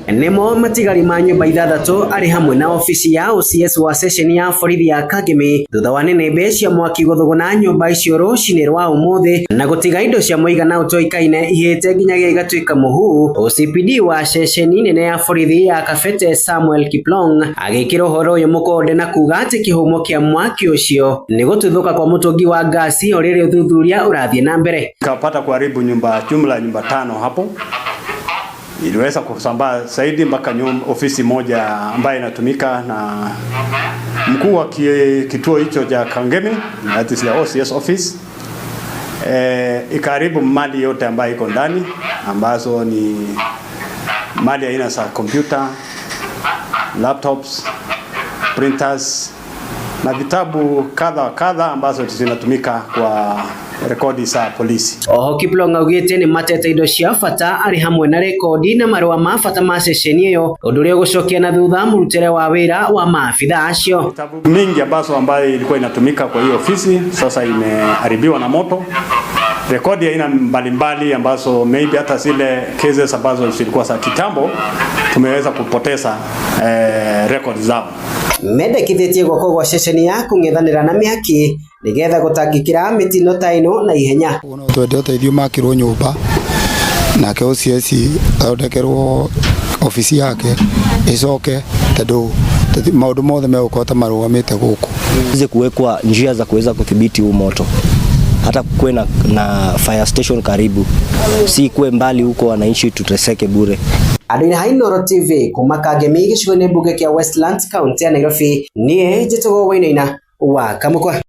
Nĩmo matigari ma nyũmba ithathatũ arĩ hamwe na obici ya OCS wa ceceni ya borithi ya Kangemi thutha wa nĩnĩmbĩ cia mwaki gũthũgũna nyũmba icio rũcinĩ rwa ũmũthĩ na gũtiga indo cia mũigana ũtoĩkaine ihĩte nginyagia igatuĩka mũhu. OCPD wa ceceni nene ya borithi ya Kabete Samuel Kiplong agĩkĩra ũhoro ũyũ mũkonde na kuga atĩ kĩhumo kĩa mwaki ũcio nĩ gũtuthũka kwa mũtũngi wa ngasi o rĩrĩ ũthuthuria ũrathiĩ na mbere. Ikapata kuharibu nyumba jumla ya nyumba tano hapo. Iliweza kusambaa zaidi mpaka nyumba, ofisi moja ambayo inatumika na mkuu wa kituo hicho cha Kangemi, that is the OCS office. Ikaharibu mali yote ambayo iko ndani ambazo ni mali aina za kompyuta, laptops, printers na vitabu kadha wa kadha ambazo zinatumika kwa rekodi za polisi. Oho Kiplong augĩte nĩ matete indo cia bata arĩ hamwe na rekondi na marũa ma bata ma ceceni ĩyo ũndũ ũrĩa ũgũcokia na thutha mũrutĩre wa wĩra wa maabitha acio. Vitabu mingi ambazo ambayo ilikuwa inatumika kwa hiyo ofisi sasa imeharibiwa na moto. Rekodi aina mbalimbali ambazo maybe hata zile cases ambazo zilikuwa za kitambo tumeweza kupoteza record zao. Mendekithĩtie gwakwo gwa ceceni ya kũng'ethanĩra na mĩaki nĩgetha gũtangĩkĩra mĩtino ta ĩno na ihenya. Ũguo no twende ũteithio makĩrwo nyũmba nake OCS athondekerwo obici yake ĩcoke tondũ maũndũ mothe megũkorwo ta marũgamĩte gũkũ. Iweze kuwekwa njia za kuweza kudhibiti huu moto, hata kuwe na fire station karibu, si kuwe mbali huko wananchi tuteseke bure. Andũ-inĩ ha Inooro TV kuma Kangemi gĩcigo-inĩ mbunge kĩa Westlands kaunti ya Nairobi, niĩ njĩtagwo Wainaina wa Kamũkwa.